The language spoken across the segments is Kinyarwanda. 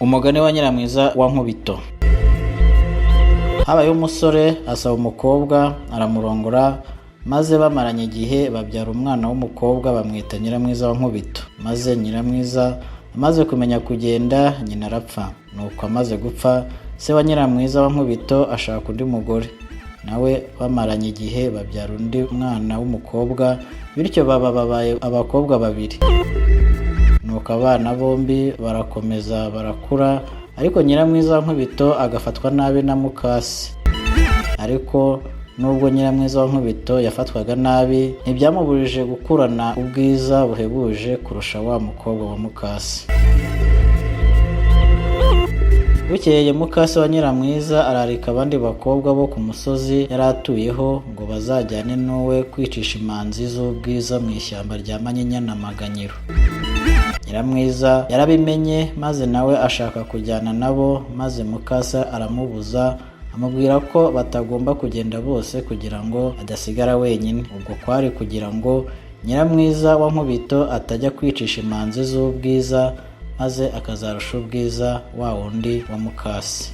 Umugani wa Nyiramwiza wa Nkubito. Habayeho umusore asaba umukobwa aramurongora, maze bamaranye igihe babyara umwana w'umukobwa bamwita Nyiramwiza wa Nkubito. Maze Nyiramwiza amaze kumenya kugenda, nyina arapfa. Nuko amaze gupfa, se wa Nyiramwiza wa Nkubito ashaka undi mugore, nawe bamaranye igihe babyara undi mwana w'umukobwa, bityo baba babaye abakobwa babiri. Nuko abana bombi barakomeza barakura, ariko Nyiramwiza wa Nkubito agafatwa nabi na mukase. Ariko nubwo Nyiramwiza wa Nkubito yafatwaga nabi, ntibyamubujije gukurana ubwiza buhebuje kurusha wa mukobwa wa mukase. Bukeye mukase wa Nyiramwiza ararika abandi bakobwa bo ku musozi yari atuyeho ngo bazajyane n'uwe kwicisha imanzi z'ubwiza mu ishyamba rya Manyinya na Maganyiro. Nyiramwiza yarabimenye, maze nawe ashaka kujyana nabo, maze mukase aramubuza, amubwira ko batagomba kugenda bose kugira ngo adasigara wenyine. Ubwo kwari kugira ngo Nyiramwiza wa Nkubito atajya kwicisha imanzi z'ubwiza, maze akazarusha ubwiza wa wundi wa mukase.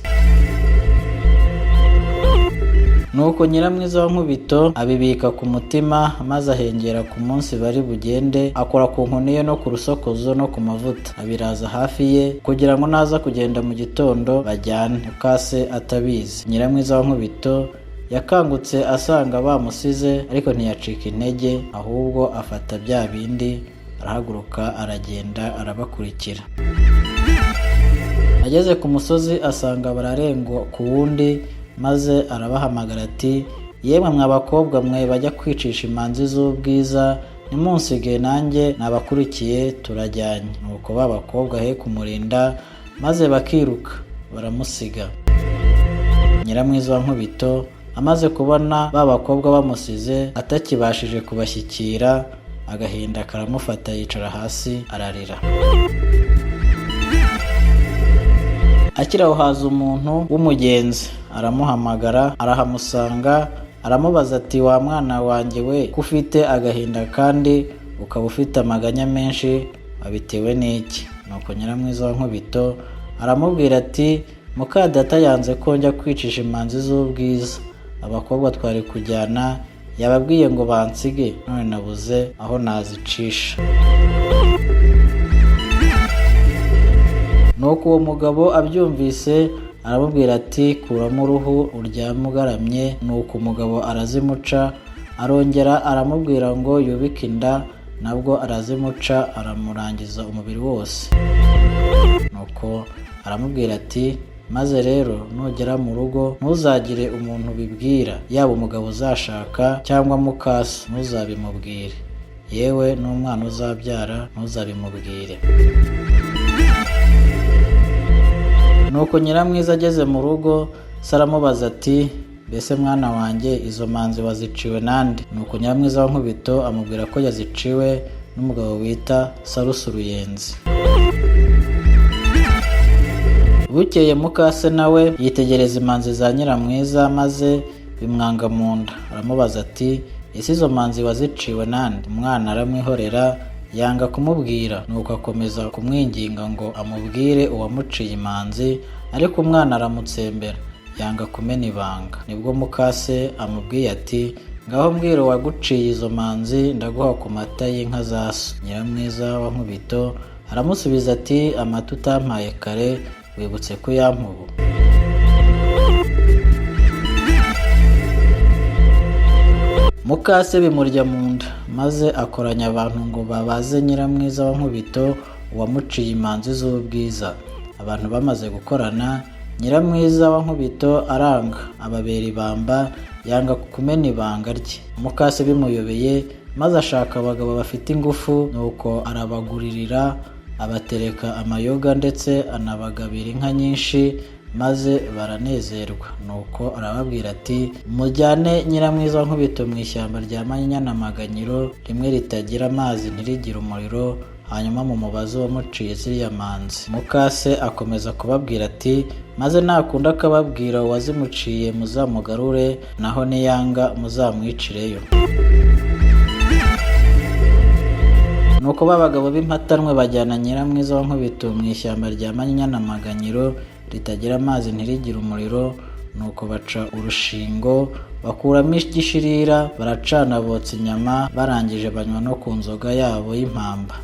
Nuko Nyiramwiza wa Nkubito abibika ku mutima, maze ahengera ku munsi bari bugende, akora ku nkoni ye no ku rusokozo no ku mavuta, abiraza hafi ye kugira ngo naza kugenda mu gitondo bajyane, mukase atabizi. Nyiramwiza wa Nkubito yakangutse asanga bamusize, ariko ntiyacika intege, ahubwo afata bya bindi arahaguruka aragenda arabakurikira. Ageze ku musozi asanga bararengwa ku wundi, maze arabahamagara ati: "Yemwe mwa bakobwa mwe bajya kwicisha imanzi z'ubwiza, nimunsige nanjye nabakurikiye turajyanye." Nuko ba bakobwa he kumurinda, maze bakiruka baramusiga. Nyiramwiza wa Nkubito amaze kubona ba bakobwa bamusize atakibashije kubashyikira, agahinda karamufata, yicara hasi ararira. Akiri aho haza umuntu w'umugenzi, aramuhamagara, arahamusanga, aramubaza ati: "Wa mwana wanjye we, ko ufite agahinda kandi ukaba ufite amaganya menshi, wabitewe n'iki?" Nuko Nyiramwiza wa Nkubito aramubwira ati: "Muka data yanze ko njya kwicisha imanzi z'ubwiza, abakobwa twari kujyana yababwiye ngo bansige, none nabuze aho nazicisha." Nuko uwo mugabo abyumvise aramubwira ati: "Kuramo uruhu uryame ugaramye." Nuko umugabo arazimuca, arongera aramubwira ngo yubike inda, nabwo arazimuca, aramurangiza umubiri wose. Nuko aramubwira ati: "Maze rero nugera mu rugo ntuzagire umuntu ubibwira, yaba umugabo uzashaka cyangwa mukaso ntuzabimubwire, yewe n'umwana uzabyara ntuzabimubwire." Nuko Nyiramwiza ageze mu rugo, se aramubaza ati: "Mbese mwana wanjye, izo manzi waziciwe nande?" Nuko Nyiramwiza wa Nkubito amubwira ko yaziciwe n'umugabo wita Sarusu Ruyenzi. Bukeye mukase nawe yitegereza imanzi za Nyiramwiza, maze bimwanga mu nda, aramubaza ati: "Ese izo manzi waziciwe nande?" Umwana aramwihorera yanga kumubwira. Nuko akomeza kumwinginga ngo amubwire uwamuciye imanzi, ariko umwana aramutsembera yanga kumena ibanga. Nibwo mukase amubwiye ati: "Ngaho mbwira uwaguciye izo manzi, ndaguha ku mata y'inka za so." Nyiramwiza wa Nkubito aramusubiza ati: "Amata utampaye kare wibutse ko uyampa ubu?" Mukase bimurya mu nda, maze akoranya abantu ngo babaze Nyiramwiza wa Nkubito uwamuciye imanzi z'ubwiza. Abantu bamaze gukorana, Nyiramwiza wa Nkubito aranga, ababera ibamba, yanga kumena ibanga rye. Mukase bimuyobeye, maze ashaka abagabo bafite ingufu, nuko arabaguririra, abatereka amayoga ndetse anabagabira inka nyinshi, maze baranezerwa. Nuko arababwira ati: "Mujyane Nyiramwiza wa Nkubito mu ishyamba rya Manyinya na Maganyiro, rimwe ritagira amazi ntirigire umuriro, hanyuma mumubaze uwamuciye ziriya manzi." Mukase akomeza kubabwira ati: "Maze nakunda akababwira uwazimuciye muzamugarure, naho niyanga muzamwicireyo." Nuko ba bagabo b'impatanwe bajyana Nyiramwiza wa Nkubito mu ishyamba rya Manyinya na Maganyiro, ritagira amazi ntirigire umuriro. Nuko baca urushingo, bakuramo igishirira, baracana, botsa inyama. Barangije banywa no ku nzoga yabo y'impamba.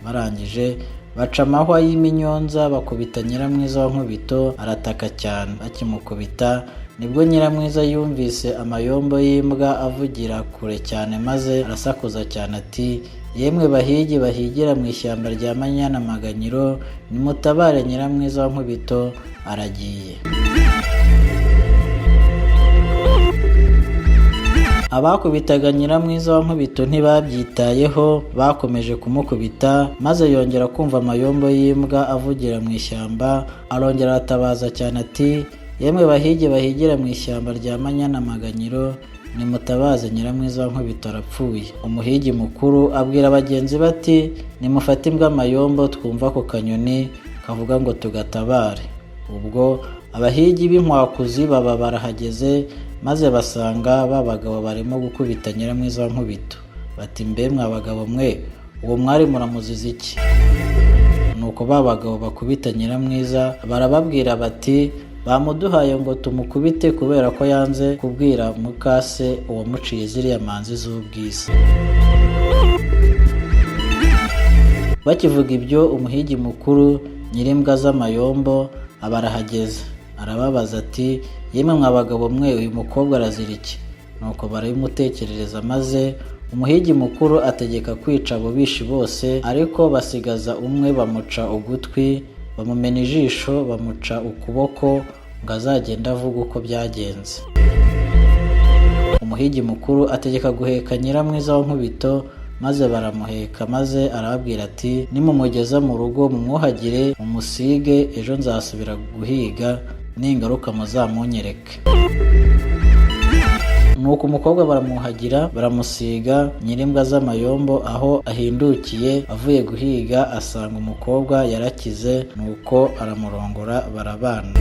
Barangije baca amahwa y'iminyonza, bakubita Nyiramwiza wa Nkubito, arataka cyane. Bakimukubita nibwo Nyiramwiza yumvise amayombo y'imbwa avugira kure cyane, maze arasakuza cyane ati: "Yemwe bahigi bahigira mu ishyamba rya Manyinya na Maganyiro, nimutabare, Nyiramwiza wa Nkubito aragiye!" Abakubitaga Nyiramwiza wa Nkubito ntibabyitayeho, bakomeje kumukubita, maze yongera kumva amayombo y'imbwa avugira mu ishyamba, arongera aratabaza cyane ati: "Yemwe bahigi bahigira mu ishyamba rya Manyinya na Maganyiro, nimutabaze, Nyiramwiza wa Nkubito arapfuye!" Umuhigi mukuru abwira bagenzi be ati: "Nimufate imbwa amayombo, twumva ako kanyoni kavuga ngo tugatabare." Ubwo abahigi b'inkwakuzi baba barahageze, maze basanga ba bagabo barimo gukubita Nyiramwiza wa Nkubito. Bati: "Mbe mwa bagabo mwe, uwo mwari muramuziza iki?" Nuko ba bagabo bakubita Nyiramwiza barababwira bati: "Bamuduhaye ngo tumukubite kubera ko yanze kubwira mukase uwamuciye ziriya manzi z'ubwiza." Bakivuga ibyo, umuhigi mukuru nyirimbwa z'amayombo aba arahageze, arababaza ati: "Yemwe mwa bagabo mwe, uyu mukobwa arazira iki?" Nuko barabimutekerereza, maze umuhigi mukuru ategeka kwica abo bishi bose, ariko basigaza umwe, bamuca ugutwi, bamumena ijisho, bamuca ukuboko, ngo azagende avuga uko byagenze. Umuhigi mukuru ategeka guheka Nyiramwiza wa Nkubito, maze baramuheka, maze arababwira ati: "Nimumugeza mu rugo mumwuhagire, mumusige, ejo nzasubira guhiga, ningaruka muzamunyereke." Nuko umukobwa baramwuhagira, baramusiga. Nyirimbwa z'amayombo aho ahindukiye avuye guhiga asanga umukobwa yarakize, nuko aramurongora, barabana.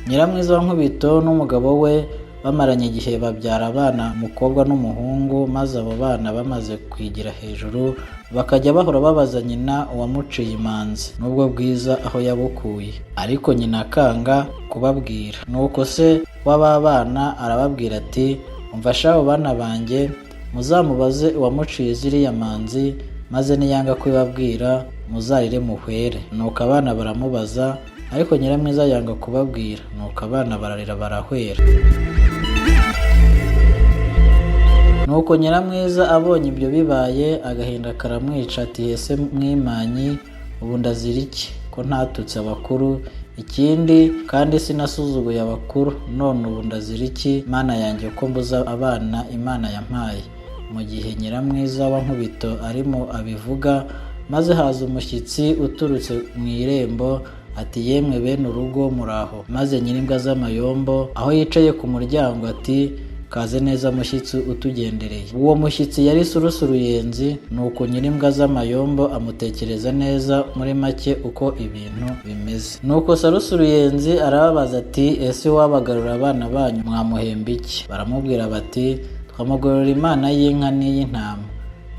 Nyiramwiza wa Nkubito n'umugabo we bamaranye igihe, babyara abana, umukobwa n'umuhungu. Maze abo bana bamaze kwigira hejuru, bakajya bahora babaza nyina uwamuciye imanzi n'ubwo bwiza aho yabukuye, ariko nyina akanga kubabwira. Nuko se w'aba bana arababwira ati: "Umva shahu bana banjye, muzamubaze uwamuciye ziriya manzi, maze niyanga kubibabwira muzarire muhwere." Nuko abana baramubaza, ariko Nyiramwiza yanga kubabwira. Nuko abana bararira, barahwera. Nuko Nyiramwiza abonye ibyo bibaye, agahinda karamwica, ati: "Ese mwimanyi, ubu ndazira iki ko ntatutse abakuru? Ikindi kandi sinasuzuguye abakuru. None ubu ndazira iki, Mana yanjye, ko mbuza abana Imana yampaye?" Mu gihe Nyiramwiza wa Nkubito arimo abivuga, maze haza umushyitsi uturutse mu irembo, ati: "Yemwe bene urugo, muraho?" Maze nyirimbwa z'amayombo aho yicaye ku muryango ati: "Kaze neza mushyitsi utugendereye." Uwo mushyitsi yari Surusuruyenzi. Nuko nyirimbwa z'amayombo amutekereza neza muri make uko ibintu bimeze. Nuko Sarusuruyenzi arababaza ati: "Ese wabagarura abana banyu mwamuhemba iki?" Baramubwira bati: "Twamugorora Imana y'inka n'iy'intama."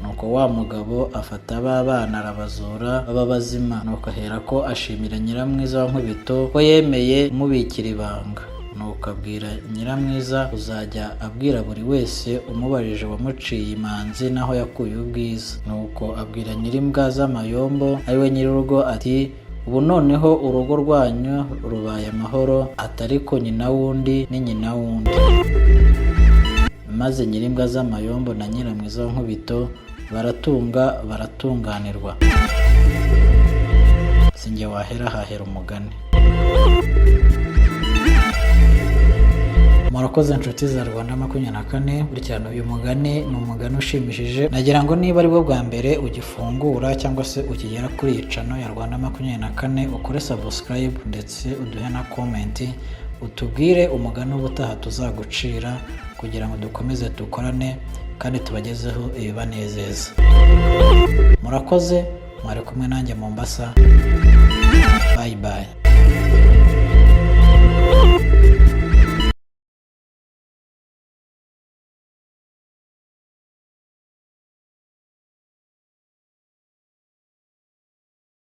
Nuko wa mugabo afata ba bana, arabazura, baba bazima. Nuko aherako ashimira Nyiramwiza wa Nkubito ko yemeye kumubikira ibanga. Nuko abwira Nyiramwiza kuzajya abwira buri wese umubajije wamuciye imanzi n'aho yakuye ubwiza. Nuko abwira nyirimbwa z'amayombo, ariwe nyir'urugo, ati: "Ubu noneho urugo rwanyu rubaye amahoro," atariko nyina w'undi ni nyina w'undi. Maze nyirimbwa z'amayombo na Nyiramwiza wa Nkubito baratunga, baratunganirwa. Sinjye wahera, hahera umugani. Murakoze inshuti za Rwanda 24. Kurikirana uyu mugani, ni umugani ushimishije. Nagira ngo niba aribwo bwa mbere ugifungura cyangwa se ukigera kuri iyi channel ya Rwanda 24, ukore subscribe ndetse uduhe na comment, utubwire umugani w'ubutaha tuzagucira, kugira ngo dukomeze dukorane kandi tubagezeho ibibanezeza. Murakoze, mwari kumwe nanjye Mombasa. Bye bye.